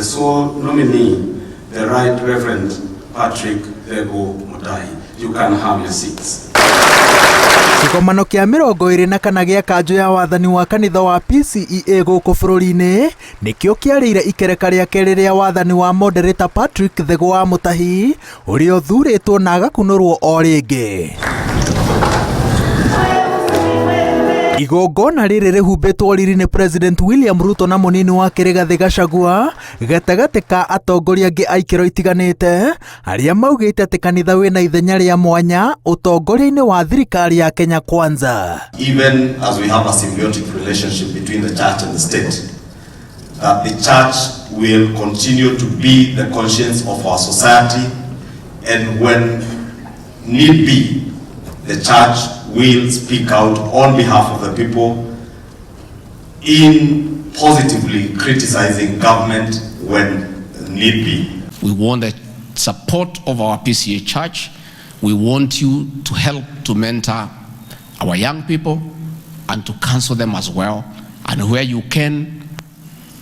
the sole nominee, the Right Reverend Patrick Thegu Mutahi. You can have your seats. Kĩgomano kĩa 24 gĩa kanjũ ya wathani wa kanitha wa PCEA gũkũ bũrũri-inĩ nĩkĩo kĩarĩire ikereka rĩa kerĩ rĩa wathani wa Moderator Patrick Thegũ wa Mũtahi ũrĩa ũthurĩtwo na agakunũrwo o rĩngĩ. Igongona rĩrĩ rĩhumbĩtwo riri nĩ President William Ruto na mũnini wake Rigathĩ Gachagua gatagatĩ ka atongoria angĩ a ikĩro itiganĩte arĩa maugĩte atĩ kanitha wĩna ithenya rĩa mwanya ũtongoria-inĩ wa thirikari ya Kenya Kwanza. Even as we have a symbiotic relationship between the church and the state, that the church will continue to be the conscience of our society, and when need be, the church will speak out on behalf of the people in positively criticizing government when need be. We want the support of our PCA church. We want you to help to mentor our young people and to counsel them as well, and where you can,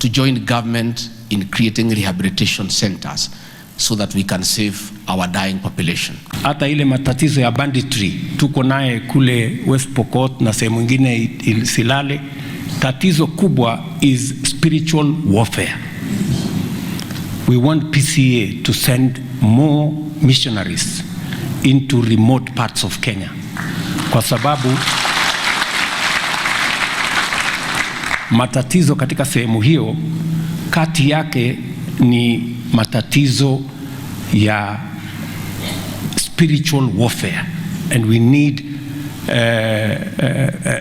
to join government in creating rehabilitation centers so that we can save our dying population. Hata ile matatizo ya banditry tuko naye kule West Pokot na sehemu ingine Silale, tatizo kubwa is spiritual warfare. We want PCA to send more missionaries into remote parts of Kenya kwa sababu matatizo katika sehemu hiyo kati yake ni matatizo ya spiritual warfare and we need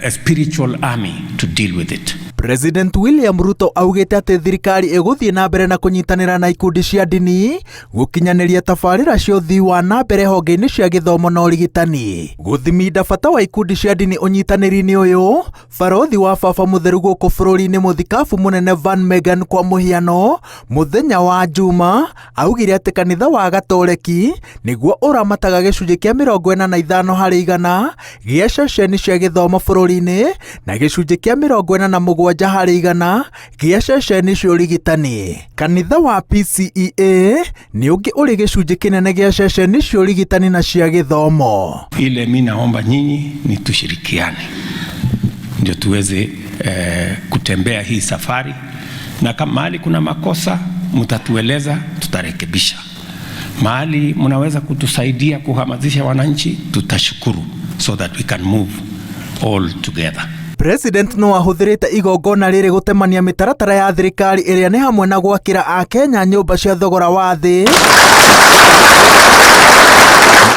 a spiritual army to deal with it. President William Ruto augĩte atĩ thirikari ĩgũthiĩ na mbere na kũnyitanĩra na ikundi cia ndini gũkinyanĩria tabarĩra cia ũthii wa na mbere honge-inĩ cia gĩthomo na ũrigitani. Gũthiminda bata wa ikundi cia ndini ũnyitanĩri-inĩ ũyũ, barothi wa baba mũtheru gũkũ bũrũri-inĩ mũthikabu mũnene Van Megan kwa mũhiano mũthenya wa Juma augire atĩ kanitha wa Gatoreki nĩguo ũramataga gĩcunjĩ kĩa 45 harĩ igana gĩa ceceni cia gĩthomo bũrũri-inĩ na gĩcunjĩ kĩa 47 harĩ igana gĩa ceceni cia ũrigitani. Kanitha wa PCEA nĩ ũngĩ ũrĩ gĩcunjĩ kĩnene gĩa ceceni cia ũrigitani na cia gĩthomo. Ile mi naomba nyinyi ni tushirikiane ndio tuweze kutembea hii safari, na kama mahali kuna makosa mtatueleza, tutarekebisha. Mahali mnaweza kutusaidia kuhamasisha wananchi, tutashukuru, so that we can move all together. President no ahũthĩrĩte igongona rĩrĩ gũtemania mĩtaratara ya thirikari ĩrĩa nĩ hamwe na gwakĩra Akenya nyũmba cia thogora wa thĩ.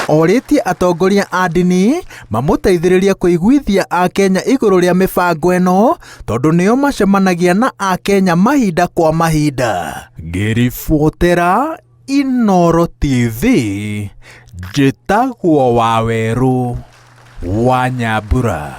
Orĩtie atongoria a ndini mamũteithĩrĩrie kũiguithia Akenya igũrũ rĩa mĩbango ĩno tondũ nĩo macemanagia na Akenya mahinda kwa mahinda. Ngĩribotera Inooro TV, njĩtagwo Wawerũ wa Nyambura.